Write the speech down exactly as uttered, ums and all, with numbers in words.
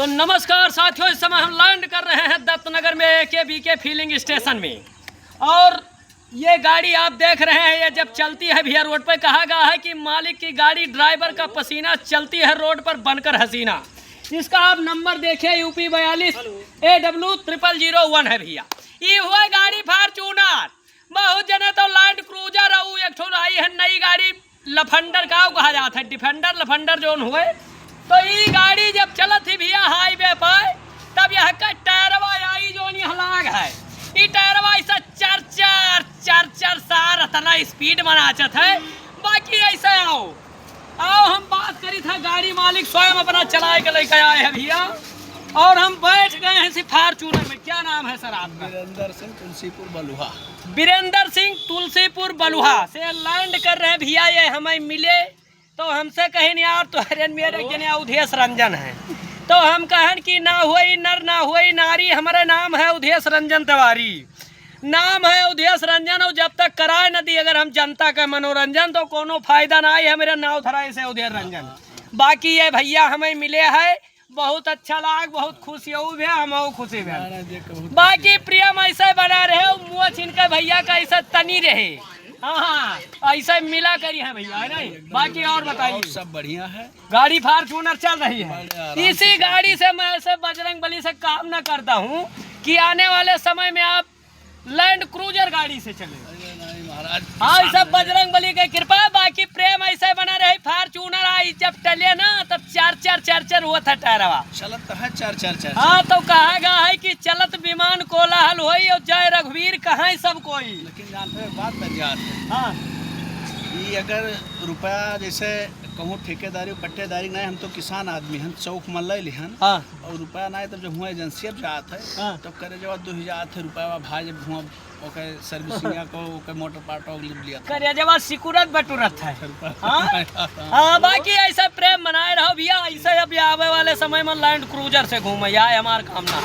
तो नमस्कार साथियों, इस समय हम लैंड कर रहे हैं दत्तनगर में एके बीके फिलिंग स्टेशन में। और ये गाड़ी आप देख रहे हैं, ये जब चलती है भैया रोड पे, कहा गया है कि मालिक की गाड़ी ड्राइवर का पसीना, चलती है रोड पर बनकर हसीना। इसका आप नंबर देखिए, यूपी बयालीस ए डब्ल्यू ट्रिपल जीरो वन है भैया। ये हुआ गाड़ी फॉर्चूनर, बहुत जने तो लैंड क्रूजर और एक ठो आई है नई गाड़ी लफंडर का कहा जात है, डिफेंडर लफंडर जोन हुए। तो ई गाड़ी जब चलत ही भैया हाईवे पर, तब यह का टायरवा आई जोन यह लाग है, ई टायरवा ऐसा चर चर चर चर सार इतना स्पीड में नाचत है। बाकी ऐसे आओ, आओ हम बात करी था, गाड़ी मालिक स्वयं अपना चलाए के लेके आए हैं भैया। और हम बैठ गए हैं इसी फॉर्चूनर में। क्या नाम है सर आपका? वीरेंद्र सिंह, तुलसीपुर बलुहा। वीरेंद्र सिंह, तुलसीपुर बलुहा से लैंड कर रहे हैं भैया। ये हमें मिले तो हमसे कहिन, "यार, तोहरे मेरे एक जने अवधेश रंजन है।" तो हम कहन कि ना हुई नर ना हुई नारी, हमारे नाम है अवधेश रंजन तिवारी, नाम है अवधेश रंजन। और जब तक कराए न दी अगर हम जनता का मनोरंजन, तो कोनो फायदा ना है हमारे नाव धराए से अवधेश रंजन। बाकी ये भैया हमें मिले है, बहुत अच्छा लाग, बहुत खुश हो भैया, हम खुशी भैया। बाकी प्रेम ऐसे बना रहे हो, मुँह छिन के भैया का ऐसा तनी रहे। हाँ, हाँ, ऐसे मिला करी है भैया, है नहीं? बाकी और बताइए। और सब बढ़िया है। गाड़ी फॉर्चूनर चल रही है। बड़े आराम से इसी चलती गाड़ी से मैं ऐसे बजरंग बली से काम ना करता हूँ कि आने वाले समय में आप लैंड क्रूजर गाड़ी से चले। अरे नहीं महाराज, हाँ, ये किसान सब है। बजरंग बली के कृपा है, बाकी प्रेम ऐसे बना रहे। फॉर्चूनर आई जब टले ना, तब चार चार चार चार हुआ था टायरवा। चलत तो है चार चार चार हाँ, चार। तो कहा गया है कि चलत विमान कोलाहल होई और जय रघुवीर कहाँ सब कोई। लेकिन जानते हो एक बात बन जात है। हाँ। ये अगर रुपया जैसे कहूँ ठेकेदारी, पट्टेदारी नहीं, हम तो किसान आदमी हन, शौक मन ले लिहन। हाँ। और रुपया नहीं, तब जब हुआ एजेंसी अब जात है, हाँ। तब करे जब दो हजार थे रुपया भाई, जब हुआ ओके सर्विसिंग को, ओके मोटर पार्ट और लिया था। करे जब सिकुरत बटुरत है। हाँ? हाँ, बाकी ऐसे प्रेम बनाए रहो भैया, ऐसे अब आवे वाले समय में लैंड क्रूजर से घूमे, यह हमार कामना।